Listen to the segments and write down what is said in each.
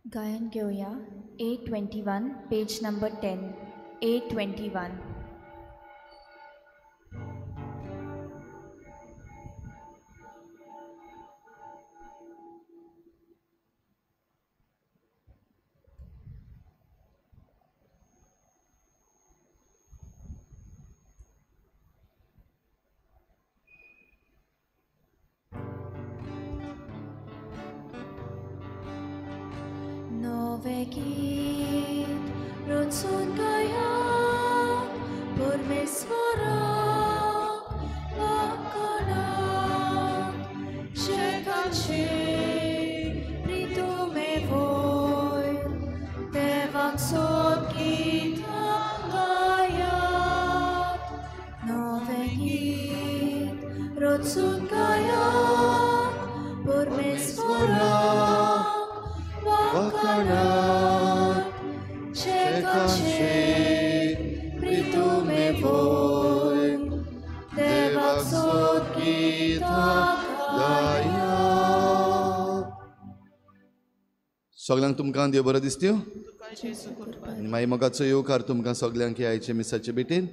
गायन घेवया 821 पेज नंबर 10 821. नवे गीत रचून गायात परमेश्वराक वाखाणात शेकाचे प्रितुमे वयर देवाक सोद गीतां गायात. नवे गीत रचून गायात परमेश्वराक वाखाणात शेकाचे प्रितुमे वयर देवाक सोद गीतां गायात. सगळ्यांक तुमकां देव बरो दिसत्यो आनी मागीर मोगाचो येवकार तुमकां सगळ्यांक आयचे मिसाचे भेटेन.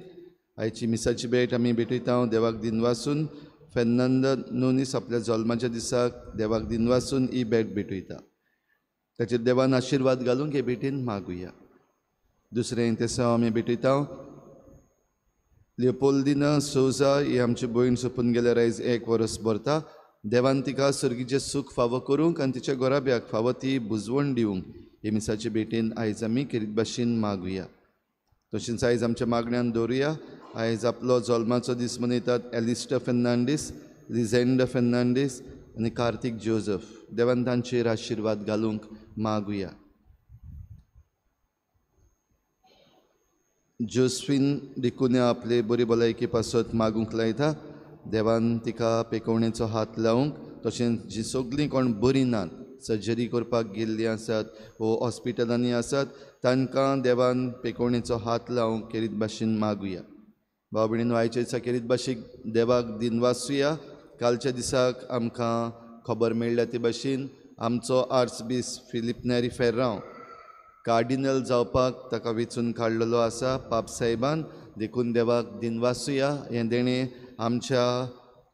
आयची मिसाची भेट आमी भेटयता देवाक दिनवासून. फेर्नांद नोनीस आपल्या जल्माच्या दिसाक देवाक दिनवासून ही भेट भेटयता. ताचेर देवान आशिर्वाद घालूंक हे भेटेन मागुया. दुसरें तेसांव आमी भेटयता लियोपोल्दिना सोजा ही आमची भयण सोंपून गेल्यार आयज 1 वर्स भरता. देवान तिका सर्गीचें सूख फावो करूंक आनी तिच्या गोराब्याक फावो ती बुजवण दिवंक हे मिसाचे भेटेन आयज आमी खेरीत भाशेन मागुया. तशेंच आयज आमच्या मागण्यान दवरुया. आयज आपलो जल्माचो दीस मनयतात एलिस्टा फेर्नांडीस, लिझेंडा फेर्नांडीस आनी कार्तीक जोजफ. देवान तांचेर आशिर्वाद घालूंक मागुया. जोस्फिन डिकुन्या आपले बरी भलायकी पासत मागूंक लायता. देवान तिका पेकोवणेचो हात लावंक, तशेंच जी सगळीं कोण बरीं नात, सर्जरी करपाक गेल्लीं आसात वो हॉस्पिटलांनी आसात, तांकां देवान पेकोवणेचो हात लावंक खेरीत भाशेन मागुया. भाव भयणीनो, आयच्या दिसा खेरीत भाशेक देवाक दिनवासुया. कालच्या दिसाक आमकां खबर मेळ्ळ्या ते भाशेन आमचो आर्चबीस फिलीप नेरी फेर्रांव कार्डिनल जावपाक ताका वेंचून काडलेलो आसा पाप साहेबान. देखून देवाक दिनवासुया. हें देणें आमच्या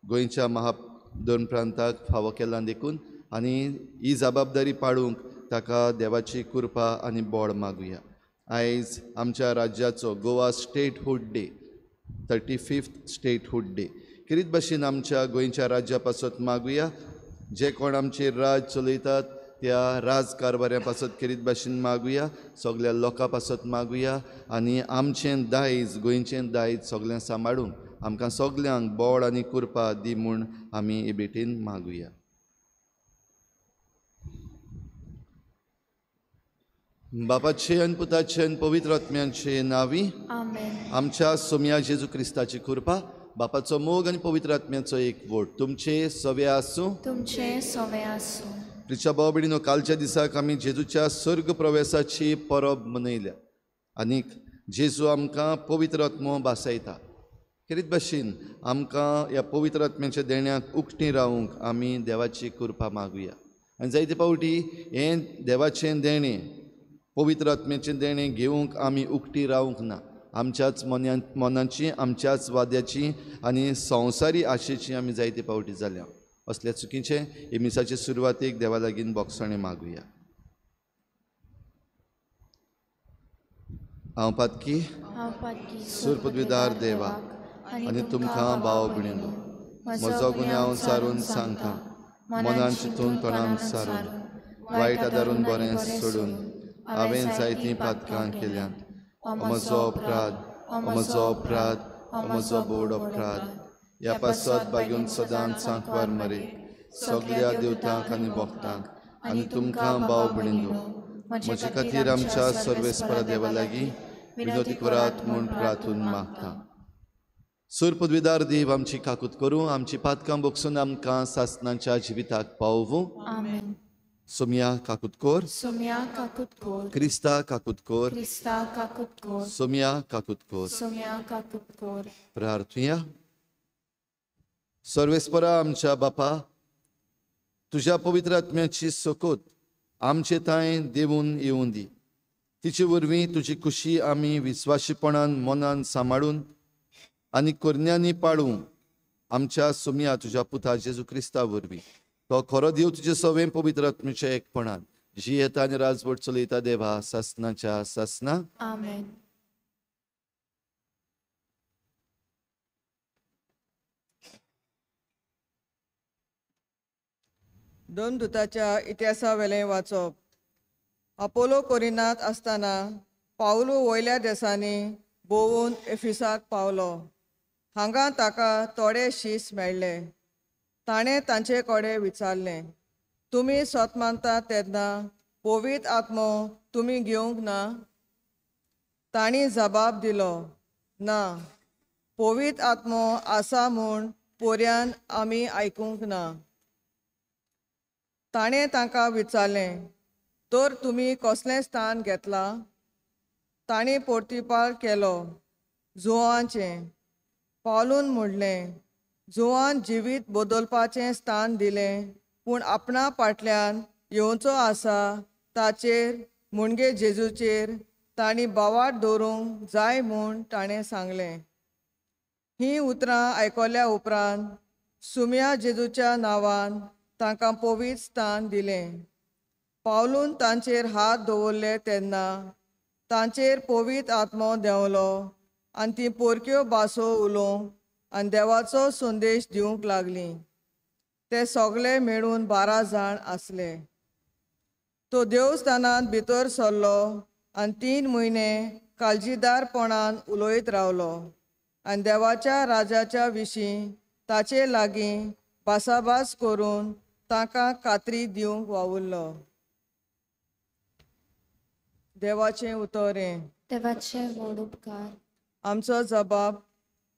गोंयच्या महा दोन प्रांताक फावो केलां देखून आनी ही जबाबदारी पाडूंक ताका देवाची कृपा आनी बळ मागुया. आयज आमच्या राज्याचो Goa statehood day, 35th statehood day. खेरीत भाशेन आमच्या गोंयच्या राज्या पासत मागुया. जे कोण आमचेर राज चलयतात त्या राज कारभाऱ्या पासत खेरीत भाशेन मागुया. सगळ्या लोकां पासत मागुया आनी आमचें दायज, गोंयचें दायज सगळ्यांक सांबाळूंक आमकां सगल्यांक बळ आनी कृपा दी म्हूण आमी हे भेटेन मागुया. बापाचे आनी पुताचे आनी पवित्र आत्म्याचे नांवी आमच्या सोम्या जेजू क्रिस्ताची कृपा, बापाचो मोग आनी पवित्र आत्म्याचो एक वोट तुमचे सवे आसूं. तुमचे सवे आसूं. प्रिच्या भाव भयणीनो, कालच्या दिसाक आमी जेजूच्या स्वर्ग प्रवेशाची परब मनयल्या आनीक जेजू आमकां पवित्र आत्मो भासायता. खेरीत भाशेन आमकां ह्या पवित्र आत्म्याच्या देण्याक उकटी रावूंक आमी देवाची कृपा मागुया. आनी जायते फावटी हें देवाचें देणें, पवित्र आत्म्याचें देणें घेवंक आमी उकटी रावंक ना. आमच्याच मनाची, आमच्याच वाद्याची आनी संवसारी आशेची आमी जायते फावटी जाल्या. असल्या चुकीचें हे मिसाचे सुरवातेक देवा लागीं बोगसणें मागुया. हांव पातकी सूर पदवीदार देवा आनी तुमकां भाव भयणीनो म्हजो गुन्यांव सारून सांगता. मनान चिंतून तोंडान सारून वायट आदारून बरें सोडून हांवें जायतीं पातकां केल्यांत. म्हजो अपराध, म्हजो अपराध, म्हजो बोड अपराध. ह्या पासत बागेवन सदांच सांकवार मरे सगळ्या देवतांक आनी भक्तांक आनी तुमकां भाव भयणीनो म्हजे खातीर आमच्या सर्वेस्परा देवा लागीं विनोती करात म्हूण प्रार्थून मागता. सूर पदवीदार देव आमची काकूत करूं, आमची पातकां बोगसून आमकां सासनाच्या जिविताक पावोवं. सोम्या काकूत कोर, सोम्या काकूत कोर, क्रिस्ता काकूत कोर, क्रिस्ता काकूत कोर, सोम्या काकूत कोर, सोम्या काकूत कोर. प्रार्थुया. सर्वेस्परा आमच्या बापा, तुझ्या पवित्र आत्म्याची सोकोत आमचे थंय देवून येवूं दी. तिचे वरवीं तुजी खुशी आमी विस्वाशीपणान मनान सांबाळून आनी करण्यांनी पाळूं आमच्या सुमया तुज्या पुता जेजू क्रिस्ता वरवीं. तो खरो देव तुजे सवें पवित्र आत्म्याच्या एकपणान जी येता आनी राजवट चलयता देवा सासनाच्या सासना. आमेन. दोन दुताच्या इतिहासावेलें वाचप. अपोलो कोरिनात आसतना पावलू वयल्या देसांनी भोंवून एफिसाक पावलो. हांगा ताका थोडे शीस मेळ्ळे. ताणें तांचे कडेन विचारलें, तुमी सत मानतात तेन्ना पवित्र आत्मो तुमी घेवंक ना? तांणी जबाब दिलो, ना, पवित्र आत्मो आसा म्हूण पोऱ्यान आमी आयकूंक ना. ताणें तांकां विचारलें, तर तुमी कसलें स्थान घेतलां? तांणी प्रतिपाल केलो, जुवांचें. पावलून म्हणलें, जुवान जिवीत बदलपाचें स्थान दिलें, पूण आपणा फाटल्यान येवचो आसा ताचेर म्हणजे जेजूचेर तांणी बावाट दवरूंक जाय म्हूण ताणें सांगलें. हीं उतरां आयकल्या उपरांत सुम्या जेजूच्या नांवान तांकां पवित्र स्थान दिलें. पावलून तांचेर हात दवरले तेन्ना तांचेर पवित्र आत्मो देंवलो आनी तीं पोरक्यो भासो उलोवंक आनी देवाचो संदेश दिवंक लागलीं. ते सगळे मेळून 12 जाण आसले. तो देवस्थानांत भितर सरलो आनी 3 म्हयने काळजीदारपणान उलयत रावलो आनी देवाच्या राजाच्या विशीं ताचे लागीं भासाभास करून तांकां खात्री दिवंक वावुरलो. देवाचें उतर हें. देवाचे व्हड उपकार. आमचो जबाब.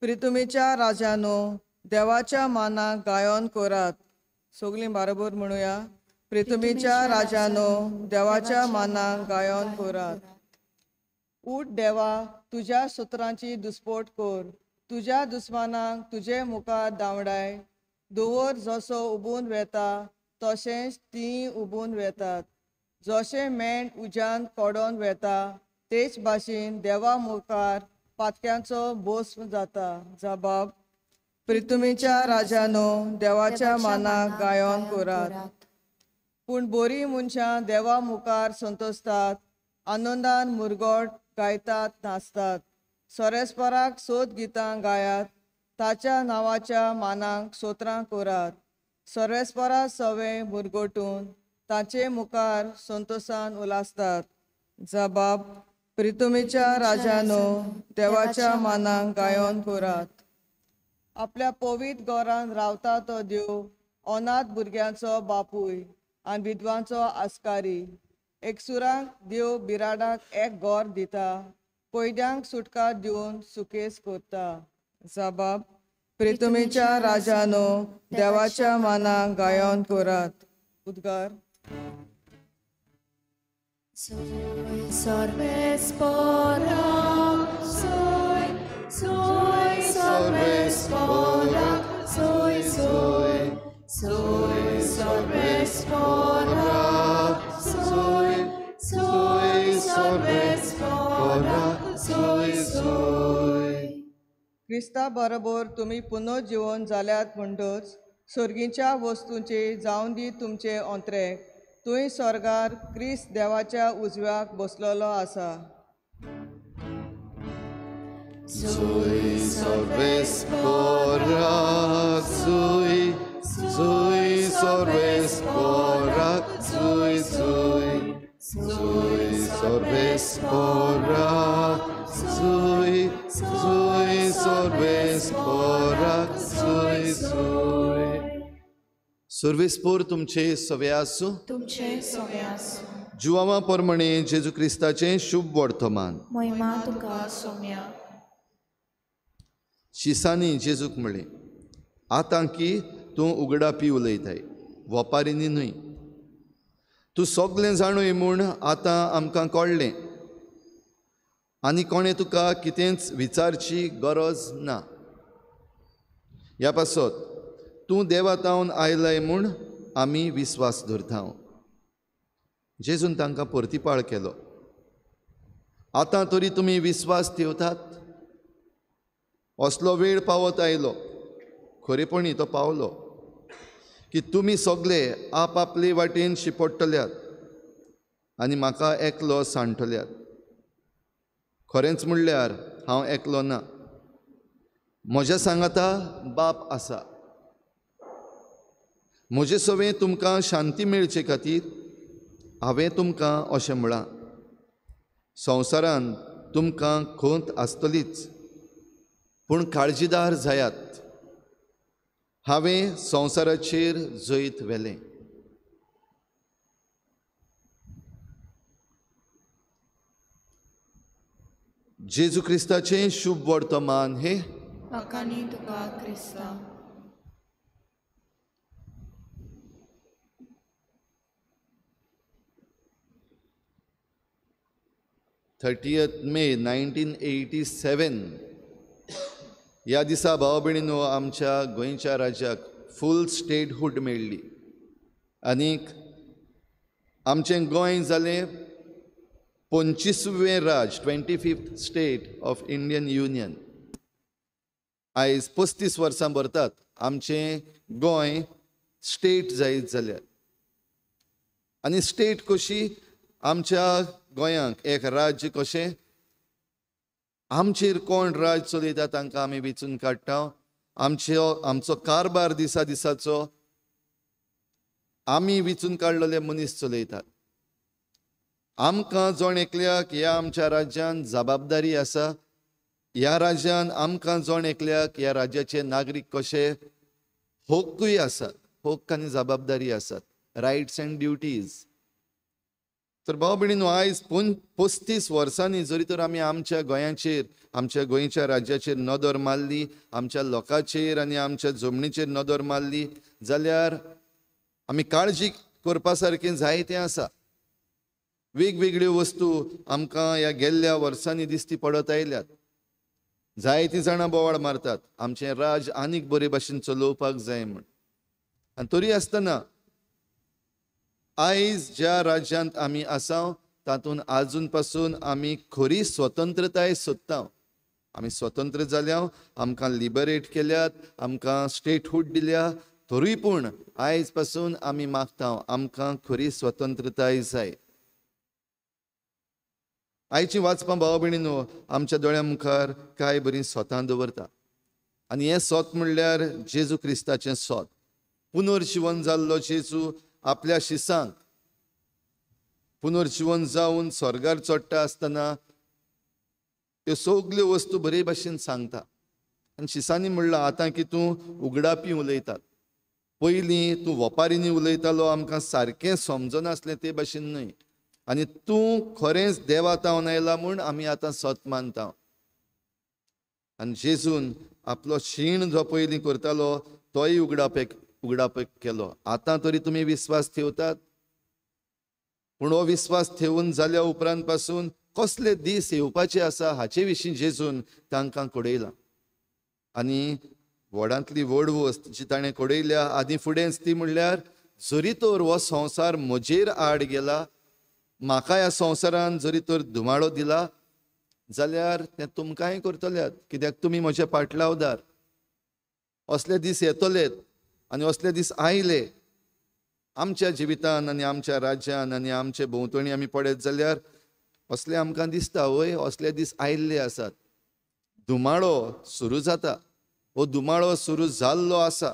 प्रितुमीच्या राजानो देवाच्या मानाक गायन करात. सगळीं बरोबर म्हणुया. प्रितुमीच्या राजानो देवाच्या मानाक गायन करात. उठ देवा, तुज्या सुत्रांची दुस्पोट कर, तुज्या दुस्मानाक तुजे मुखार धांवडाय. धुंवर जसो उबून वेता तशेंच तीं उबून वेतात. जशें मेण उज्यान कडोन वेता तेच भाशेन देवा मुखार पातक्यांचो भस्म जाता. जबाब. प्रितुमीच्या राजानो देवाच्या मानाक गायन करात. पूण बरीं मनशां देवा मुखार संतोसतात, आनंदान मुरगोट गायतात, नाचतात. सोरेस्पराक सोद गितां गायात, ताच्या नांवाच्या मानाक सोत्रां करात. सोरेस्परा सवे मुरगोटून ताचे मुखार संतोसान उलासतात. जबाब. प्रितुमीच्या राजानो देवाच्या मानाक गायन करात. आपल्या पवित्र घरान रावता तो देव अनाथ भुरग्यांचो बापूय आनी विधवांचो आस्कारी. एकसुरांक देव बिराडाक एक घर दिता, कैद्यांक सुटका दिवन सुकेस करता. जबाब. प्रितुमीच्या राजानो देवाच्या मानाक गायन करात. उद्गार. Sui sorvespora, sui, sui sorvespora, sui, sui, sui sorvespora, sui, sui sorvespora, sui, sui. क्रिस्ता बरोबर तुमी पुनर्जीवन जाल्यात म्हणटच सर्गीच्या वस्तूंचे जावन दी तुमचे अंत्रेक. तुंय स्वर्गार क्रिस्त देवाच्या उजव्याक बसलेलो आसा. Sui sorvespora, sui, sui sorvespora, sui, sui, sui sorvespora, sui, sui sorvespora, sui, sui. सर्वेस्पोर तुमचे सवे आसूं. तुमचे सवे आसूं. जुवावा प्रमाणे जेजू क्रिस्ताचें शुभ वर्तमान. महिमा तुका सोम्या. शिसांनी जेजूक म्हळें, आतां की तूं उगडापी उलयताय, वपारींनी न्हय. तूं सगळें जाणूय म्हूण आतां आमकां कळ्ळें आनी कोणें तुका कितेंच विचारची गरज ना. ह्या पासत तूं देवा तावन आयलाय म्हूण आमी विस्वास धरता. जेजून तांकां परतिपाळ केलो, आतां तरी तुमी विस्वास ठेवतात? असलो वेळ पावत आयलो, खरेपणी तो पावलो, की तुमी सगळे आपआपले वाटेन शिपडटल्यात आनी म्हाका एकलो सांडटल्यात. खरेंच म्हणल्यार हांव एकलो ना, म्हज्या सांगाता बाप आसा. म्हजे सवें तुमकां शांती मेळचे खातीर हांवें तुमकां अशें म्हळां. संवसारान तुमकां खंत आसतलीच, पूण काळजीदार जायात, हांवें संवसाराचेर जैत व्हेलें. जेजू क्रिस्ताचें शुभ वर्तमान हे वाखाणी तुका क्रिस्ता. 30 मे 1987 ह्या दिसा भाव भयणीनो आमच्या गोंयच्या राज्याक फूल स्टेटहूड मेळ्ळी आनीक आमचें गोंय जालें 25वें राज्य, 25th state of Indian union. आयज 35 वर्सां भरतात आमचें गोंय स्टेट जायत जाल्यार. आनी स्टेट कशी आमच्या गोंयांक एक राज्य कशें, आमचेर कोण राज चलयता तांकां आमी वेंचून काडटा. आमचो कारभार दिसा दिसाचो आमी वेंचून काडलेले मनीस चलयतात. आमकां जण एकल्याक ह्या आमच्या राज्यान जबाबदारी आसा. ह्या राज्यान आमकां जण एकल्याक ह्या राज्याचे नागरीक कशे हक्कूय आसात, हक्क आनी जबाबदारी आसात, रायट्स एंड ड्युटीज. तर भाव भयणीनो आयज 35 वर्सांनी जरी तर आमी आमच्या गोंयाचेर, आमच्या गोंयच्या राज्याचेर नदर मारली, आमच्या लोकांचेर आनी आमच्या जमनीचेर नदर मारली जाल्यार आमी काळजी करपा सारकें जायतें आसा. वेगवेगळ्यो वस्तू आमकां ह्या गेल्ल्या वर्सांनी दिसती पडत आयल्यात. जायतीं जाणां बोवाळ मारतात आमचें राज आनीक बरे भाशेन चलोवपाक जाय म्हूण. आनी तरी आसतना आयज ज्या राज्यांत आमी आसा तातूंत आजून पासून आमी खरी स्वतंत्रताय सोदता. आमी स्वतंत्र जाल्या, आमकां लिबरेट केल्यात, आमकां स्टेटहूड दिल्या, तरूय पूण आयज पासून आमी मागता आमकां खरी स्वतंत्रताय जाय. आयची वाचपां भाव भयणीनो आमच्या दोळ्यां मुखार कांय बरीं सोतां दवरता. आनी हें सोत म्हणल्यार जेजू क्रिस्ताचें सोत. पुनर्जिवन जाल्लो जेजू आपल्या शिसांक पुनर्जिवन जावन स्वर्गार चडटा आसतना त्यो सगल्यो वस्तू बरे भाशेन सांगता. आनी शिसांनी म्हणलां, आतां की तूं उगडापी उलयतात, पयलीं तूं वपारींनी उलयतालो, आमकां सारकें समजनासलें ते भाशेन न्हय, आनी तूं खरेंच देवा तावन आयला म्हूण आमी आतां सत मानता. आनी जेजून आपलो शीण जो पयलीं करतालो तोय उगडापेक केलो. आतां तरी तुमी विस्वास ठेवतात, पूण हो विस्वास ठेवून जाल्या उपरांत पासून कसले दीस येवपाचे आसा हाचे विशीं जेजून तांकां कळयलां. आनी व्हडांतली व्हड वस्त जी ताणें कळयल्या आदी फुडेंच ती म्हणल्यार जरी तर हो संवसार म्हजेर आड गेला, म्हाका ह्या संवसारान जरी तर धुमाळो दिला जाल्यार तें तुमकांय करतल्यात, कित्याक तुमी म्हजे पाटलावदार. असले दीस येतलेत आनी असले दीस आयले आमच्या जिवितान आनी आमच्या राज्यान आनी आमचे भोंवतणी आमी पळयत जाल्यार असले आमकां दिसता, वय असले दीस आयिल्ले आसात. धुमाळो सुरू जाता, हो धुमाळो सुरू जाल्लो आसा.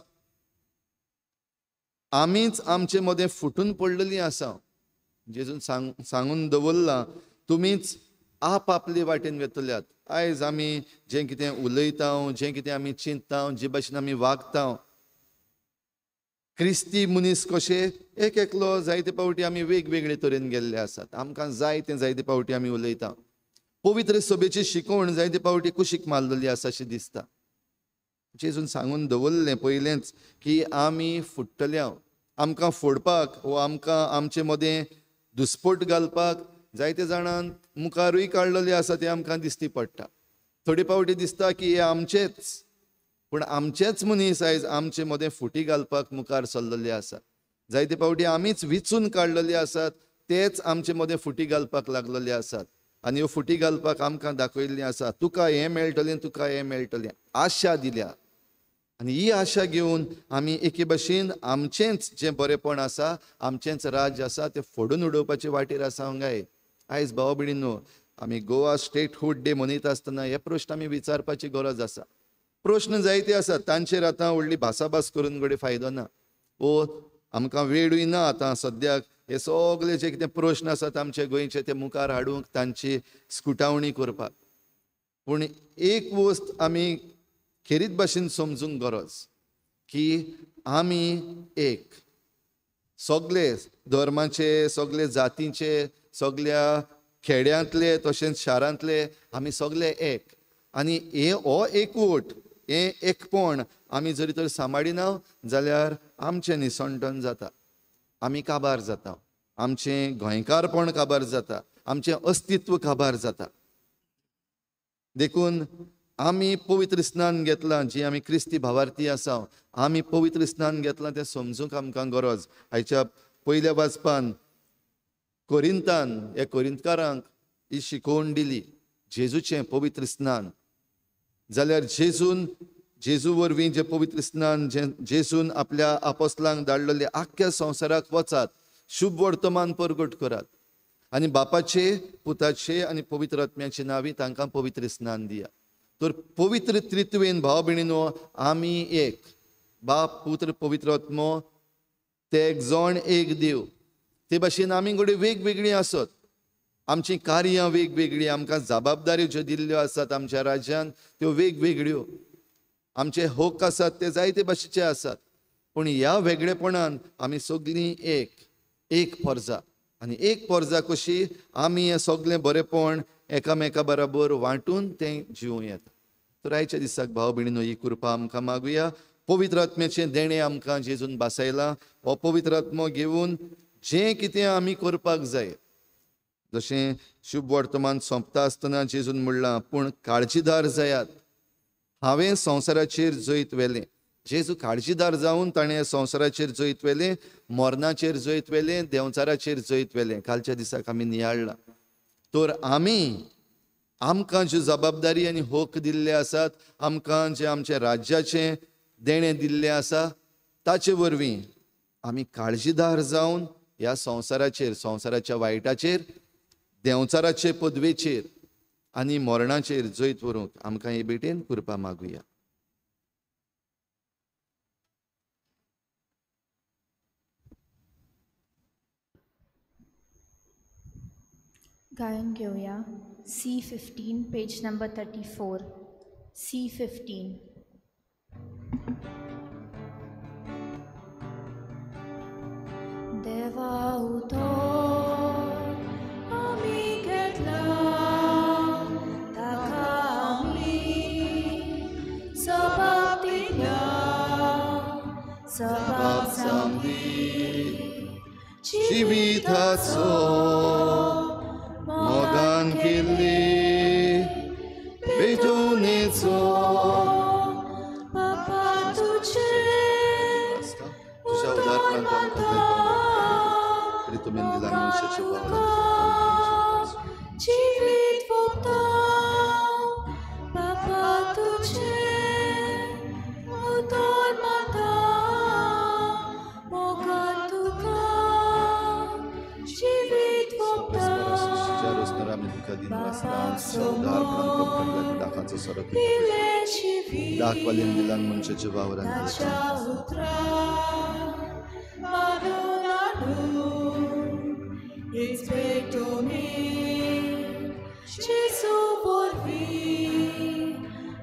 आमीच आमचे मदें फुटून पडलेलीं आसा. जेजून सांगून दवरलां तुमीच आपआपले वाटेन वेतल्यात. आयज आमी जें कितें उलयता, जें कितें आमी चिंतता, जे भाशेन आमी वागता, क्रिस्ती मनीस कशे एक एकलो जायते पावटी आमी वेगवेगळे तरेन गेल्ले आसात. आमकां जाय तें जायते पावटी आमी उलयता. पवित्र सभेची शिकवण जायते पावटी कुशीक मारलेली आसा अशें दिसता. जेजून सांगून दवरलें पयलेंच की आमी फुट्टल्या, आमकां फोडपाक वो आमकां आमचे मदें दुस्पोट घालपाक जायते जाणां मुखारूय काडलेले आसा तें आमकां दिसती पडटा. थोडे पावटी दिसता की हे आमचेच, पूण आमचेच मनीस आयज आमचे मदें फुटी घालपाक मुखार सरलेले आसा. जायते पावटी आमीच विचून काडलेले आसात तेच आमचे मदें फुटी घालपाक लागलेले आसात. आनी ह्यो फुटी घालपाक आमकां दाखयल्लीं आसा, तुका हें मेळटलें, तुका हें मेळटलें, आशा दिल्या. आनी ही आशा घेवन आमी एके भशेन आमचेंच जें बरेंपण आसा, आमचेंच राज्य आसा तें फोडून उडोवपाचे वाटेर आसा हांगाय. आयज भाव भयणींनो, आमी गोवा स्टेटहूड डे मनयता आसतना हे प्रश्न आमी विचारपाची गरज आसा. प्रश्न जायते आसात, तांचेर आतां व्हडली भासाभास करून घडये फायदो ना, ओ आमकां वेळूय ना आतां सद्याक हे सगळे जे कितें प्रश्न आसात आमचे गोंयचे ते मुखार हाडूंक, तांची स्कुटावणी करपाक. पूण एक वस्त आमी खेरीत भाशेन समजूंक गरज की आमी एक, सगळे धर्माचे, सगळे जातींचे, सगळ्या खेड्यांतले तशेंच शारांतले आमी सगळे एक. आनी हे हो एकवट, हें एकपण आमी जरी तर सांबाळिना जाल्यार आमचें निसणटण जाता, आमी काबार जाता, आमचें गोंयकारपण काबार जाता, आमचें अस्तित्व काबार जाता. देखून आमी पवित्र स्नान घेतलां, जी आमी क्रिस्ती भावार्थी आसा, आमी पवित्र स्नान घेतलां तें समजूंक आमकां गरज. आयच्या पयल्या वाचपान कोरिंतान ह्या कोरिंतकारांक ही शिकोवण दिली, जेजूचें पवित्र स्नान. जाल्यार जेजून, जेजू वरवीं जें पवित्र स्नान जें जेजून आपल्या आपोसलांक धाडलेलें, आख्ख्या संवसाराक वचात, शुभ वर्तमान परगट करात आनी बापाचे, पुताचे आनी पवित्र आत्म्याचे नांवी तांकां पवित्र स्नान दिया. तर पवित्र त्रित्वेन भाव भयणीनो आमी एक, बाप, पुत्र, पवित्र आत्मो, ते एक जण एक देव. ते भाशेन आमी घडये वेगवेगळीं आसत, आमचीं कार्यां वेगवेगळीं, आमकां जबाबदाऱ्यो ज्यो दिल्ल्यो आसात आमच्या राज्यान त्यो वेगवेगळ्यो, आमचे हक आसात ते जायते भाशेचे आसात. पूण ह्या वेगळेपणान आमी सगळीं एक, एक पोरजा. आनी एक पोरजा कशी आमी हें सगळें बरेंपण एकामेका बराबर वांटून तें जिवूं येता. तर आयच्या दिसाक भाव भयणीनो ही कृपा आमकां मागुया. पवित्र आत्म्याचें देणें आमकां जेजून भासायलां. हो पवित्र आत्मो घेवन जें कितें आमी करपाक जाय, जशें शुभ वर्तमान सोंपता आसतना जेजून म्हणलां, पूण काळजीदार जायात, हांवें संवसाराचेर जैत व्हेलें. जेजू काळजीदार जावन ताणें संवसाराचेर जैत व्हेलें, मरणाचेर जैत व्हेलें, देंवचाराचेर जैत व्हेलें. कालच्या दिसाक आमी नियाळ्ळां. तर आमी आमकां ज्यो जबाबदारी आनी हक दिल्ले आसात, आमकां जें आमच्या राज्याचें देणें दिल्लें आसा, ताचे वरवीं आमी काळजीदार जावन ह्या संवसाराचेर, संवसाराच्या वायटाचेर, देंवचाराचे पदवेचेर आनी मरणाचेर जैत व्हरूंक आमकां हे भेटेन कृपा मागुया. गायन घेवया C15 page number 34. C15. देवा उतर आमी घेतला, ताका आमी सबाब दिल्या, सबाब जावंदी जिविताचो मोगान केल्ली भेटवणेचो. बापा तुजे तुज्या उदारपणान आमकां प्रितुमेन दिला मनशाचे जिवीत भोगता, बापा तुजे उतर माता, मोगान तुका जिवीत भोगता. दाखवालेन दिलान मनशाच्या वावरान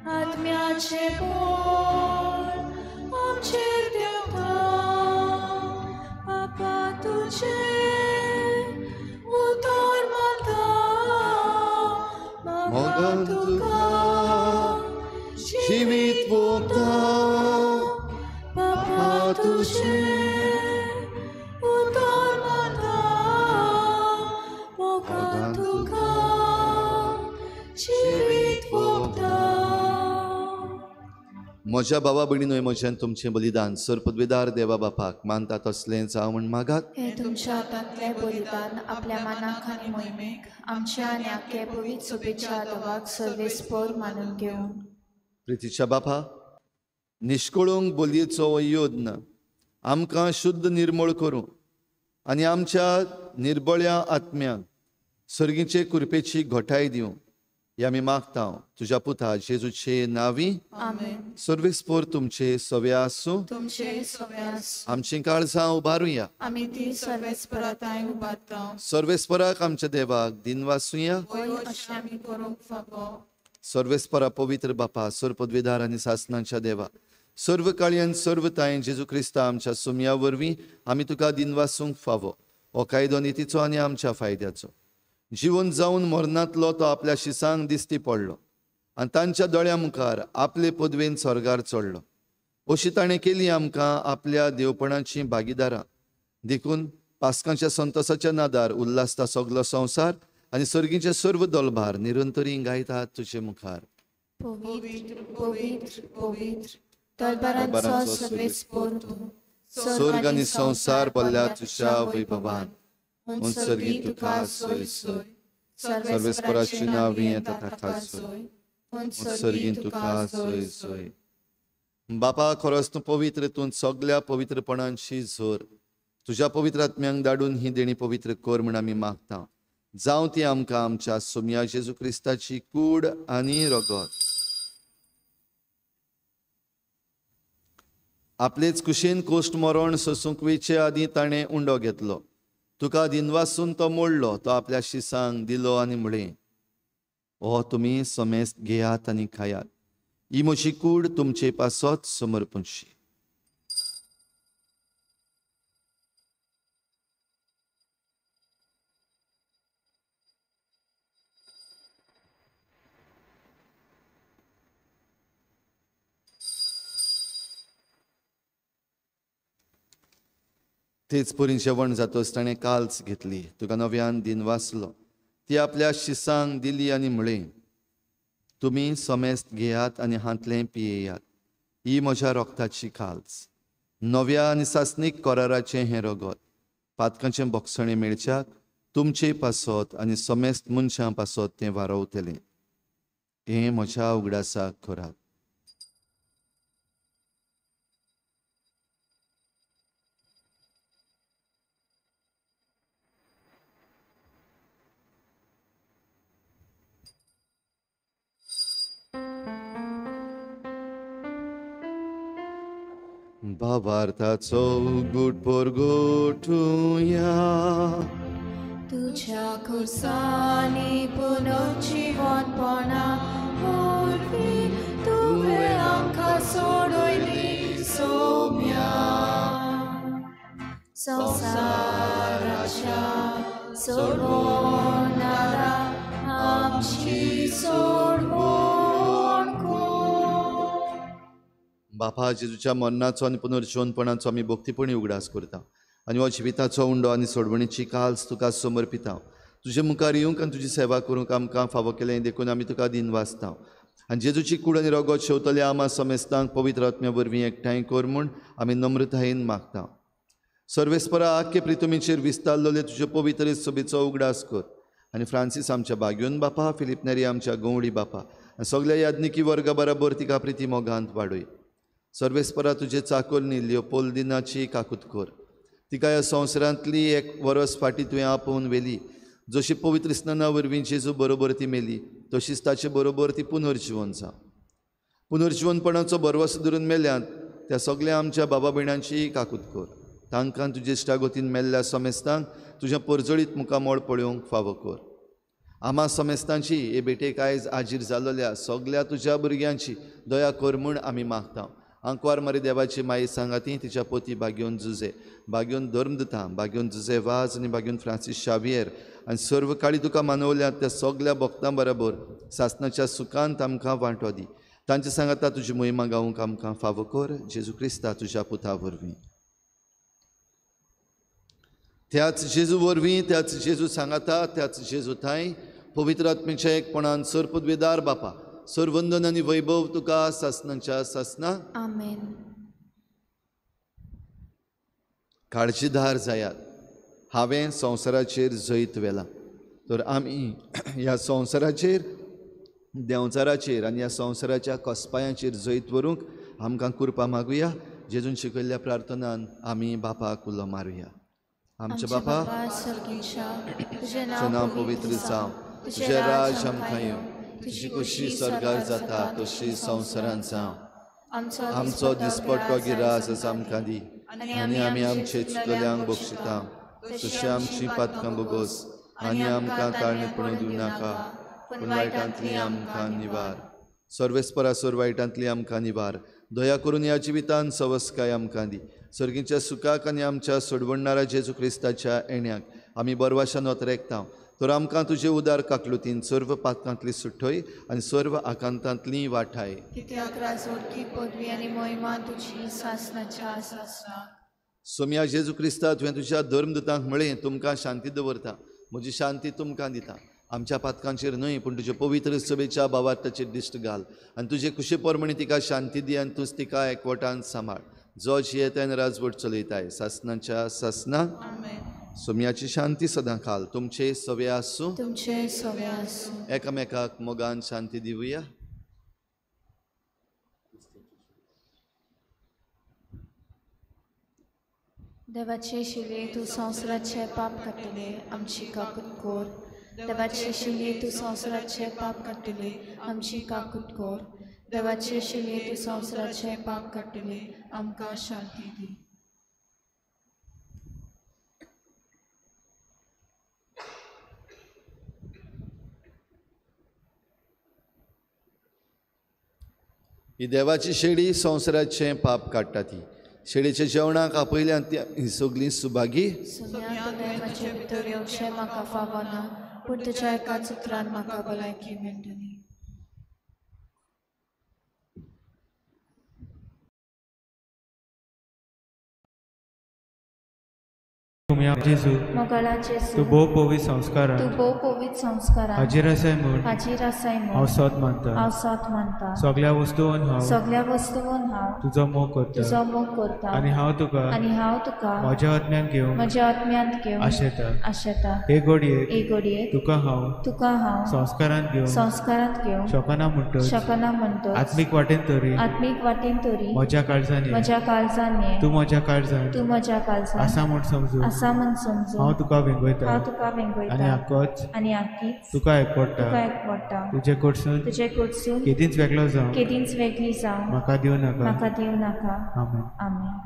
आत्म्याचे बोल आमचेर देवता, बापा तुजे उतर माता, मोगान तुका जिवीत भोगता, बापा तुजे उतर माता, मोगान तुका जिवीत भोगता. म्हज्या भावा भयणीनोय म्हज्यान तुमचें बलिदान सरपदवेदार देवा बापाक मानता तसलें जावं म्हूण मागात। हे तुमच्या हातांतलें बलिदान आपल्या मानाक आनी मोहिमेक आमच्या आनी आख्खे पवित्र सभेच्या देवाक सर्वेस्पर मानून घेवं। प्रितीच्या बापा, निश्कळूंक बोलयेचो हो यत्न आमकां शुद्ध निर्मळ करूं आनी आमच्या निर्बळ्या आत्म्यांक सर्गीचे कृपेची घटाय दिवं हे आमी मागता तुज्या पुता जेजूचे नांवी। आमेन। सर्वेस्पर तुमचे सवे आसूं। तुमचे सवे आसूं। आमचीं काळजां उबारुया। आमी ती सर्वेस्परा थांय उबारता। सर्वेस्पराक आमच्या देवाक दिनवासुया। वय अशें आमी करूंक फावो। सर्वेस्परा पवित्र बापा, सर्वपदवीधार आनी सासनाच्या देवा, सर्व काळी आनी सर्व तांय जेजू क्रिस्ता आमच्या सुमया वरवीं आमी तुका दिनवासूंक फावो। हो कायदो नितीचो आनी आमच्या फायद्याचो। जिवन जावन मरणांतलो तो आपल्या शिसांक दिश्टी पडलो आनी तांच्या दोळ्या मुखार आपले पदवेन स्वर्गार चडलो। अशी ताणें केली आमकां आपल्या देवपणाची भागीदारां। देखून पास्कांच्या संतोसाच्या नादार उल्हासता सगलो संवसार आनी सर्गीचे सर्व दलभार निरंतरी गायतात तुजे मुखार। पवित्र पवित्र पवित्र दलभारांचो सर्वेस्पर तूं, स्वर्ग आनी संवसार भरल्या तुज्या वैभवान। सर्गी तुका सोय सोय, सर्वेस्पराची नांवी येता ताका सोय, सर्गी तुका सोय सोय। बापा, खरोच तूं पवित्र, तूं सगल्या पवित्रपणांची जोर। तुज्या पवित्र आत्म्यांक धाडून ही देणी पवित्र कर म्हूण आमी मागता। जावं ती आमकां आमच्या सोमया जेजू क्रिस्ताची कूड आनी रगत। आपलेच कुशीन कोश्ट मरण सोसूंक वयचे आदीं ताणें उंडो घेतलो, तुका दिनवासून तो मोडलो, तो आपल्या शिसांक दिलो आनी म्हळें, हो तुमी समेस्त घेयात आनी खायात, ही म्हजी कूड तुमचे पासत समर्पणशी। तेच परी जेवण जातच ताणें काल्स घेतली, तुका नव्यान दिनवासलो, ती आपल्या शिसांक दिली आनी म्हळें, तुमी समेस्त घेयात आनी हांतलें पियेयात, ही म्हज्या रोगताची काल्स, नव्या आनी सासणीक कराराचें हें रगत, पातकांचें बोगसणें मेळच्याक तुमचे पासत आनी समेस्त मनशां पासत तें वारोवतलें। हें म्हज्या उगडासाक करात। भावार्थाचो गुट परगटुया, तुझ्या खुर्सांनी पुनर्जीवनपणा वरवीं तुवें आमकां सोडयली सोम्या। संवसाराच्या सोडवणारा आमची सोडवण कर। बापा, जेजूच्या मरणाचो आनी पुनर्जीवनपणाचो आमी भक्तीपणी उगडास करता आनी हो जिविताचो उंडो आनी सोडवणीची काल्स तुका समर्पिता। तुजे मुखार येवंक आनी तुजी सेवा करूंक आमकां फावो केलें देखून आमी तुका दिनवासता। आनी जेजूची कूड आनी रगत शेवतल्या आमा समेस्तांक पवित्र आत्म्या वरवीं एकठांय कर म्हूण आमी नम्रतायेन मागता। सर्वेस्परा, आख्खे प्रितुमीचेर विस्तारलेले तुजे पवित्र सभेचो उगडास कर आनी फ्रांसीस आमच्या बाग्योन बापा, फिलीप नेरी आमच्या गंवडी बापा आनी सगल्या याज्ञिकी वर्गा बराबर तिका प्रिती मोगांत वाडय। सर्वेस्परा, तुजे चाकोरनी लियोपोल्दिनाची काकूत कर, तिका ह्या संवसारांतली एक वरस फाटीं तुवें आपोवन व्हेली। जशी पवित्र स्नाना वरवीं जेजू बरोबर ती मेली तशीच ताचे बरोबर ती पुनर्जिवन जावं। पुनर्जिवनपणाचो भरवसो धरून मेल्यांत त्या सगल्या आमच्या बाबा भयणांची काकूत कर, तांकां तुजे इश्टागतीन मेल्ल्या समेस्तांक तुज्या परजळीत मुखामळ पळोवंक फावो कर। आमा समेस्तांची हे भेटेक आयज आजीर जाल्ल्या सगल्या तुज्या भुरग्यांची दया कर म्हूण आमी मागता। आंकवार मारी देवाची माई सांगाती तिच्या पोती बाग्योन जुजे, बाग्योन धर्मदुता, बाग्योन जुजे वाज आनी बाग्योन फ्रांसीस शावियर आनी सर्व काळी तुका मानवल्या त्या सगल्या भक्तां बरोबर सासनाच्या सुखांत आमकां वांटो दी। तांचे सांगाता तुजी मोहिमा गावंक आमकां फावो कर, जेजू क्रिस्ता तुज्या पुता वरवीं। त्याच जेजू वरवीं, त्याच जेजू सांगाता, त्याच जेजू थांय पवित्र आत्म्याच्या एकपणान सरपदवेदार बापा सर्वंदन आनी वैभव तुका सासनाच्या सासना. आमेन. काळजीदार जायात, हांवें संवसाराचेर जैत व्हेलां. तर आमी ह्या संवसाराचेर, देंवचाराचेर आनी ह्या संवसाराच्या कसपायांचेर जैत व्हरूंक आमकां कृपा मागुया. जेजून शिकयल्ल्या प्रार्थनान आमी बापाक उलो मारुया. आमच्या बापा, तुजें नांव पवित्र जावं, तुजें राज आमकां येवं, तुजी खुशी स्वर्गार जाता तशी संवसारांत जावं. आमचो दिसपट्टो गिरास आमकां दी आनी आमी आमचे चुकल्यांक बक्षिता तशी आमची पातकां बोगोस आनी आमकां ताळणेपण दिवं नाका, पूण वायटांतली आमकां निवार. सर्वेस्परासोर वायटांतली आमकां निवार. दया करून ह्या जिवितान सवस्काय आमकां दी. सर्गीच्या सुखाक आनी आमच्या सोडवणणारा जेजू क्रिस्ताच्या येण्याक आमी बरवाशान वतरेकता. तर आमकां तुजे उदार काकलुतीन सर्व पातकांतली सुठय आनी सर्व आकांतांतली वाठाय. कित्याक राजवटकी पदवी आनी महिमा तुजी सासनाच्या सासनाक. सोम्या जेजू क्रिस्ता, तुवें तुज्या धर्मदूतांक म्हळें, तुमकां शांती दवरता, म्हजी शांती तुमकां दिता. आमच्या पातकांचेर न्हय पूण तुजे पवित्र सभेच्या भावार्थाचेर दिश्ट घाल आनी तुजे खुशे प्रमाणे तिका शांती दी आनी तूंच तिका एकवटान सांबाळ. जो जियेताय राजवट चलयताय सासनाच्या सासना. सोम्याची शांती सदां खाल तुमचे सवे आसूं, तुमचे सवे आसूं. एकामेकाक मोगान शांती दिवया. देवाचे शिले तूं संवसाराचे पाप काडटले, आमची काकूट कर. देवाचे शिले तूं संवसाराचे पाप काडटले, आमची काकूट कर. देवाचे शिले तूं संवसाराचे पाप काडटले, आमकां शांती दी. ही देवाची शेळी संवसाराचें पाप काडटा. ती शेळीच्या जेवणाक आपयल्यान ती सगळीं सुभागी. सोम्या, तुवें म्हजे भितर येवचें म्हाका फावना, पूण तुज्या एकाच उतरान म्हाका भलायकी मेळटली. जेजू, तूं भोव पवित्र संस्कारान, तूं भोव पवित्र संस्कारान हाजीर आसाय म्हूण, हाजीर आसाय म्हूण हांव सत मानता, हांव सत मानता. सगळ्या वस्तून हांव, सगळ्या वस्तून हांव तुजो मोग करता, तुजो मोग करता. आनी हांव तुका, आनी हांव तुका म्हज्या आत्म्यान घेवन, म्हज्या आत्म्यांत घेवन आशेता, आशेता. हे घडयेक, हे घडयेक तुका हांव, तुका हांव संस्कारांत घेवन, संस्कारांत घेवन शकना म्हणटच, शकना म्हणटच आत्मीक वाटेन तरी, आत्मीक वाटेन तरी म्हज्या काळजान, म्हज्या काळजान ये, तूं म्हज्या काळजान, तूं म्हज्या काळजान आसा म्हूण समजून, आसा म्हूण समजून हांव तुका वेंगयता, हांव तुका वेंगयता. आनी आकोच, आनी आकीच तुका एकवटा, तुका एकवटा. तुजे कडसून, तुजे कडसून केदींच वेगळो जावं, केदींच वेगळी जावं म्हाका दिवं नाका, म्हाका दिवं नाका. आमेन. आमेन.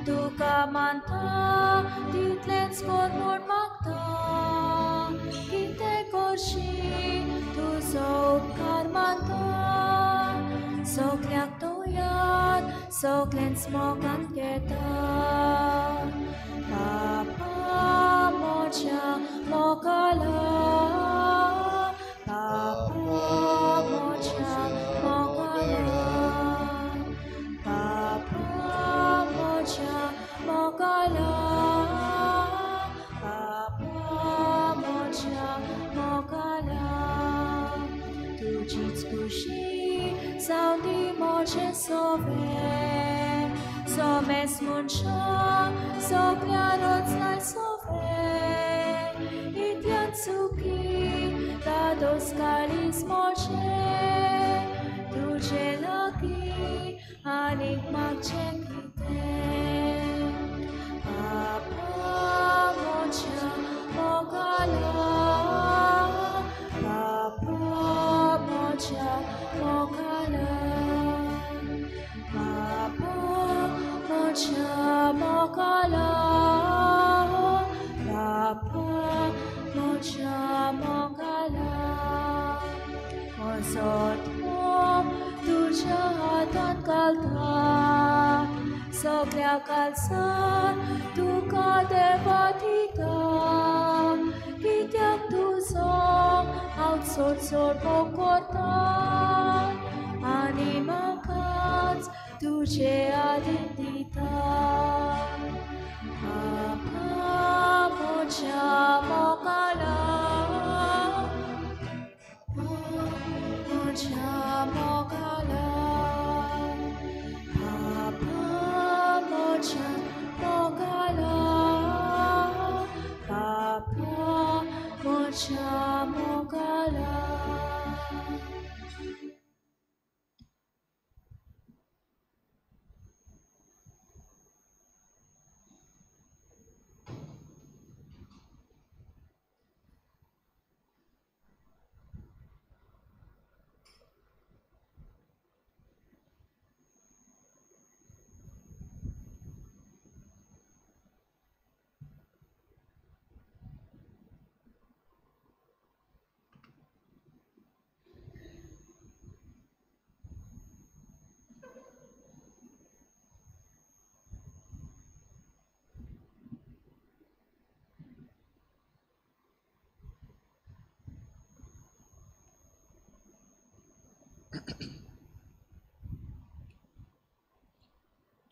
तुका मानता तितलेंच कर म्हूण मागता, कितें करशी तुजो उपकार मानता. सगल्याक तो याद सगळेंच मोगान घेता. बापा म्हज्या मोगाला, बापा म्हज्या मोगाला, बापा म्हज्या मोगाला, बापा म्हज्या मोगाला. तुजीच खुशी जावं दी म्हजें सवें, सोमेस मनशां सगळ्या रोजनाय सोवे इतल्यान सुखी दादोस काळीज मोडशें तुजे लागीं आनीक मागचें कितें बापा म्हज्या मोगाला बापा म्हज्या मोगाला बापा म्हज्या मोगाला बापा म्हज्या मोगाला म्हजो मोग तुज्या हातांत घालता सगळ्या कालसान तुका देवा दिता कित्याक तुजो हांव चड चड मोग करता आनी म्हाकाच तुजे आदीन दिता बापा म्हज्या मोगाला म्हज्या मोगाला बापा म्हज्या मोगाला बापा म्हज्या मोगाला.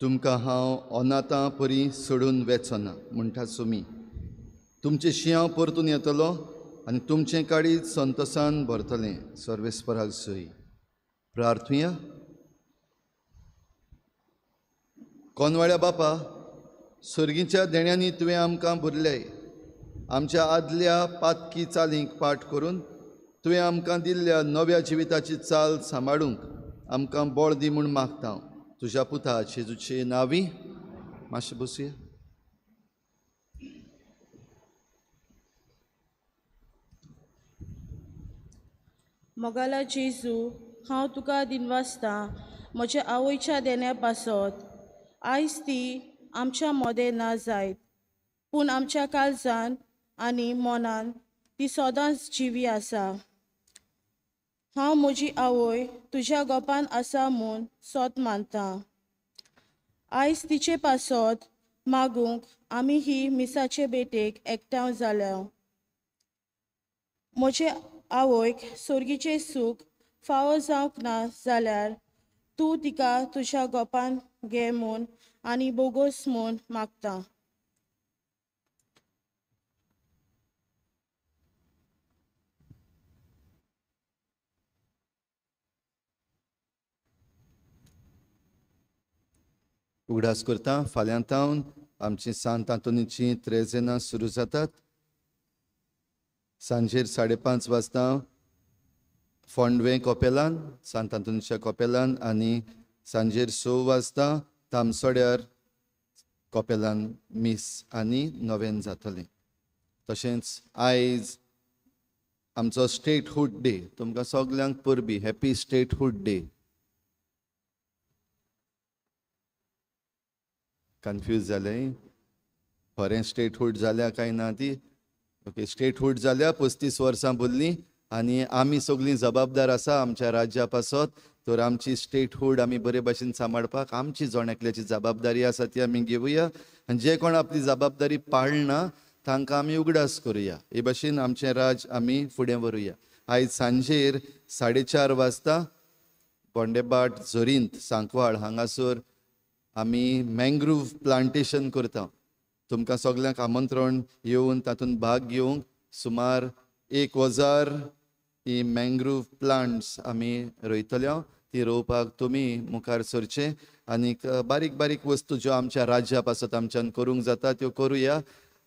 तुमकां हांव अनाथां परी सोडून वेचना म्हणटा सुमी तुमचे शिंव परतून येतलो आनी तुमचें काळीज संतोसान भरतलें. सर्वेस्पराक सोय प्रार्थुया. कोनवाड्या बापा, सर्गीच्या देण्यांनी तुवें आमकां भरले. आमच्या आदल्या पातकी चालींक पाठ करून तुवें आमकां दिल्ल्या नव्या जिविताची चाल सांबाळूंक आमकां बळ दी म्हूण मागता हांव तुज्या पुता जेजूचे नांवी. मातशें बसुया. मोगाला जेजू, हांव तुका दिनवासता म्हज्या आवयच्या देण्या पासत. आयज ती आमच्या मोदें ना जायत, पूण आमच्या काळजान आनी मनान ती सदांच जिवी आसा. हांव म्हजी आवय तुज्या गोपान आसा म्हूण सोत मानता. आयज तिचे पासत मागूंक आमी ही मिसाचे भेटेक एकठांय जाल्या. म्हजे आवयक सोर्गीचें सूख फावो जावंक ना जाल्यार तूं तिका तुज्या गोपान घे म्हूण आनी बोगोस म्हूण मागता. उगडास करता फाल्यां तावन आमची सांत आंतोनीची त्रेजेनां सुरू जातात. सांजेर 5:30 वाजता फोंडवें कपेलान, सांत आंतोनीच्या कपेलान, आनी सांजेर 6 वाजता तामसोड्यार कपेलान मीस आनी नोवेन जातलें. तशेंच आयज आमचो स्टेटहूड डे, तुमकां सगल्यांक परबी, हॅपी स्टेटहूड डे. कन्फ्यूज जालें, खरें स्टेटहूड जाल्या काय ना ती? ओके, स्टेटहूड जाल्या 35 वर्सां भरलीं आनी आमी सगळीं जबाबदार आसा आमच्या राज्या पासत. तर आमची स्टेटहूड आमी बरे भाशेन सांबाळपाक आमची जण एकल्याची जबाबदारी आसा ती आमी घेवया आनी जे कोण आपली जबाबदारी पाळना तांकां आमी उगडास करुया. हे भाशेन आमचें राज आमी फुडें व्हरुया. आयज सांजेर 4:30 वाजता बोंडेबाट झरींत सांकवाळ हांगासर आमी मँग्रूव प्लांटेशन करता. तुमकां सगल्यांक आमंत्रण येवन तातूंत भाग घेवंक. सुमार 1000 ही मँग्रूव प्लांट्स आमी रोयतले. ती रोवपाक तुमी मुखार सरचें आनीक बारीक बारीक वस्तू ज्यो आमच्या राज्या पासत आमच्यान करूंक जाता त्यो करुया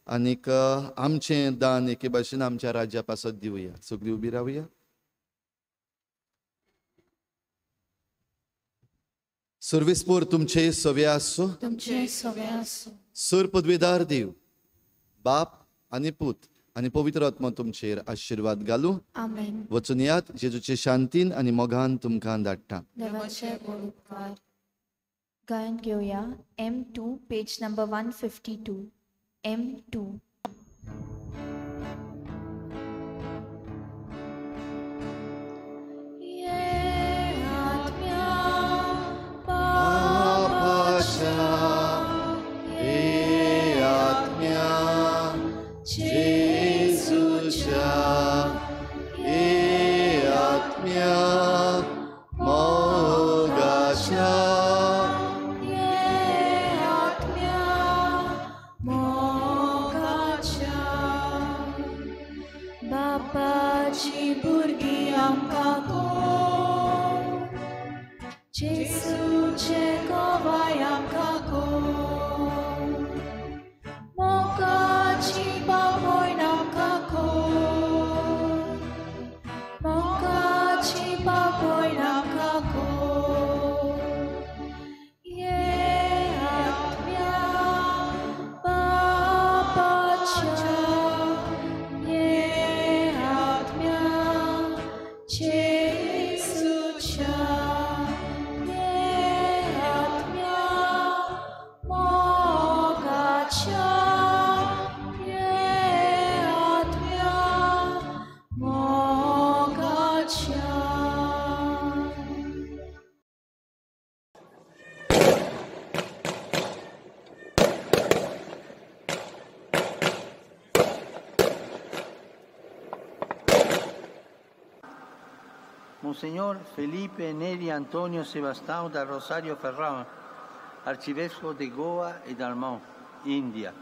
आनीक आमचें दान एके भाशेन आमच्या राज्या पासत दिवया. सगळीं उबी रावया. सर्वेस्पोर तुमचे सवे आसूं, तुमचे सवे आसूं. सर पदवेदार देव बाप आनी पूत आनी पवित्र आत्मा तुमचेर आशिर्वाद घालूं. आमेन. वचून यात जेजूचे शांतीन आनी मोगान तुमकां धाडटा. देवाचे व्हड उपकार. गायन घेवया M2 page number 152. M2. Monsignor Felipe Neri Antonio Sebastião da Rosario Ferrão, arcivescovo di Goa e Dalmau, India.